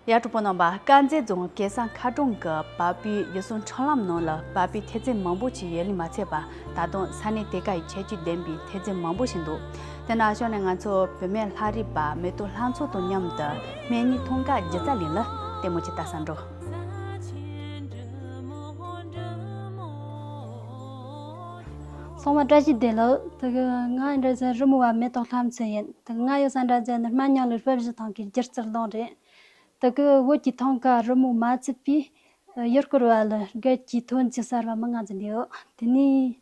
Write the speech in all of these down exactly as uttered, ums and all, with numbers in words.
ཡ། གྲོགས་པོ་རྣམ་པ། དཀར་མཛེས་རྫོང་སྐལ་བཟང་མཁར་གྲོང་གི་བལ་པོའི་ཡུལ་སྲུང་འཕྲིན་ལམ་ནང་ལ་བལ་པོའི་ཐེལ་ཙེ་མང་པོ་ཞིག་ཡོད་ལུགས་མ་ཚད་པར། ད་དུང་ས་གནས་དེ་ག་ཡི་ཁྱད་ཆོས་ལྡན་པའི་ཐེལ་ཙེ་མང་པོ་ཞིག་འདུག་དེ་ནས་ཕྱོགས་ནས་ང་ཚོ་བུད་མེད་ལྷ་རིས་པ་མེ་ཏོག་ལྷ་མཚོ་དང་མཉམ་དུ་སྨན་གཉིས་ཐང་ཀ་སྒྱུ་རྩལ་གླིང་ལ་ལྟད་མོ་ཅིག་ལྟ་ས་འགྲོ། ཚང་མ་བཀྲ་ཤིས་བདེ་ལེགས། དེ་གི་ང་འདྲ་ཟེར་རི་མོ་བ་མེ་ཏོག་ལྷ་མཚོ་ཡིན། དེ་གི་ང་ཡོད་ས་འདྲ་ཟེར་ནི་སྨན་གཉིས་གླིང་དཔལ་བཞི་ཐང་གི་སྒྱུ་རྩལ་གླིང་རེད། དེ་གི་བོད་ཀྱི་ཐང་ཀ་རི་མོ་མ་ཚུད་པའི་ཡུལ་སྐོར་བ་ལ་སྒེར་གྱི་ཐོན་སྐྱེད་གསར་བ་མི་ང་ཚོ་འདིའོ། དེ་ནས་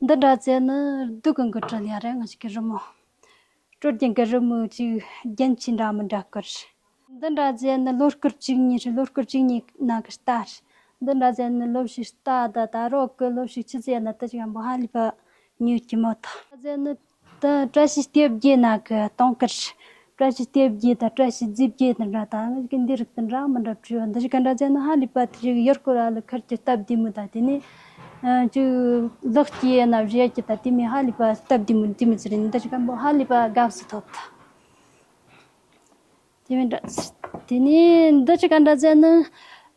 འདི་འདྲ་ཟེར་ནི་སྡུག་གི་འགུལ་སྐྱོད་ཡ་རེད། ང་ཞིག་གི་རི་མོ། སྲོལ་རྒྱུན་གྱི་རི་མོ་ཅིག་རྒྱན་ཆ་འདྲ་མི་འདྲ་བསྐུར། འདི་འདྲ་ཟེར་ནི་ལོ་སྐོར་བཅུ་གཉིས་རེད། ལོ་སྐོར་བཅུ་གཉིས་ནང་གི་རྟ་རེད། འདི་འདྲ་ཟེར་ནི་ལོ་ཕྱུགས་རྟ་ད་ད་རོག་གི་ལོ་ཕྱུགས་ཆུ་ཟེར་ན་དེ་ཅིག་ཡང་བོ་ཧ་ལི་པ་ཉོས་ཀྱི་མོ་ད། ཟེར་ནི་ད་བཀྲ་ཤིས་སྟོབས་རྒྱས་ནང་གི་སྟོང་སྐར། བཀྲ་ཤིས་སྟོབས་རྒྱས་ད་བཀྲ་ཤིས་རྫིས་རྒྱས་འདི་འདྲ་ད་ང་ཞིག་གི་འདི་རིགས་དེ་འདྲ་མི་འདྲ་བྲིས་ཡོད། འདི་ཞིག་ག་འདྲ་ཟེར་ན་ཧ་ལི་པ་དེ་ཞིག་ཡུལ་སྐོར་བ་ལ་ཁུར་གྱི་སྟབས་བདེ་མོ་ད། དེ་ནས་ཅིག་ལག་སྐྱེས་ན་བཞེས་ཀྱི་ད་དེ་མི་ཧ་ལི་པ་སྟབས་བདེ་མོ་དེ་མི་ཟེར་ནི་འདི་ཞིག་ག་བོ་ཧ་ལི་པ་དགའ་བསུ་ཐོབ་ད། དེ་མིན་འདྲ། དེ་ནས་འདི་ཅི་ག་འདྲ་ཟེར་ན།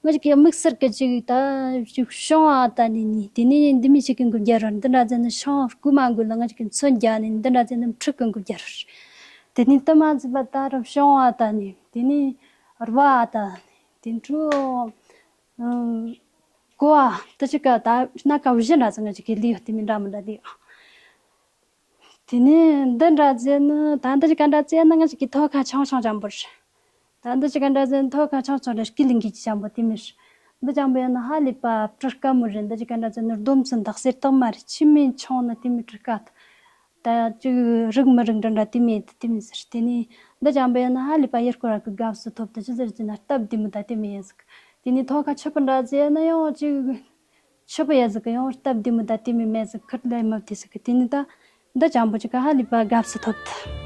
ང་ཅིག་གི་དམིགས་བསལ་གྱི་ཅིག་ད་ཅིག་བྱུང་བ་ད་ནི་ནི། དེ་ནས་འདི་མི་ཞིག་གི་འགུལ་རྒྱལ་རོ་འདི་འདྲ་ཟེར་ན་བྱུང་བ་རྐུ་མ་འགུལ་ལ་ང་ཅིག་གི་མཚོན་རྒྱ་ནི་འདི་འདྲ་ཟེར་ན་ཕྲུག་གི་འགུལ་རྒྱལ་རོ། དེ་ནས་དུ་མ་ཟིན་པ་ད་རུ་བྱུང་བ་ད་ནི། དེ་ནས་ར་བ་ད་ནི། དེ་འཕྲོ་ཀོ་བ་ད་ཅིག་ག་ད་སྣ་ཁ་བཞི་འདྲ་ཟེར་ང་ཅིག་གི་ལི་ཡོ་དེ་མིན་འདྲ་མི་འདྲ་ལི་ཡོ། དེ་ནས་འདི་འདྲ་ཟེར་ནི་ད་འདི་ཅི་ག་འདྲ་ཟེར་ན་ང་ཞིག་གི་ཐོག་ཁ་ཆུང་ཆུང་ཅན་པོ་རེད། ད་འདི་ཅི་ག་འདྲ་ཟེར་ན་ཐོག་ཁ་ཆུང་ཆུང་རེད། སྐྱིད་ལིང་གི་ཅི་ཅན་པོ་དེ་མི་རེད། འདི་ཅན་པོ་ཡིན་ན་ཧ་ལི་པ་སྤྲུལ་དཀའ་མོ་རེད། འདི་ཅི་ག་འདྲ་ཟེར་ན་སྡོམ་ཚན་དག་སེར་དག་མ་རེད། ཆི་མིན་ཆུང་ན་དེ་མི་སྤྲུལ་དཀའ། ད་ཅིག་རིག་མི་རིག་འདྲ་འདྲ་དེ་མི་དེ་མི་ཟེར། དེ་ནས་འདི་ཅན་པོ་ཡིན་ན་ཧ་ལི་པ་ཡུལ་སྐོར་བ་གི་དགའ་བསུ་ཐོབ། ད་ཅི་ཟེར་ཅི་ན་སྟབས་བདེ་མོ་ད་དེ་མི་ཡིན་ཟིག་དེ་ནས་ཐོག་ཁ་ཆུ་པ་འདྲ་ཟེར་ན་ཡང་ཅིག་ཆུ་པ་ཡ་ཟིག་གི་ཡང་སྟབས་བདེ་མོ་ད་དེ་མི་མེད་ཟིག་ཁུར་ལས་མི་དེ་ཟིག་གི་དེ་ནི་ད་འདི་ཅན་པོ་ཅིག་ག་ཧ་ལི་པ་དགའ་བསུ་ཐོབ།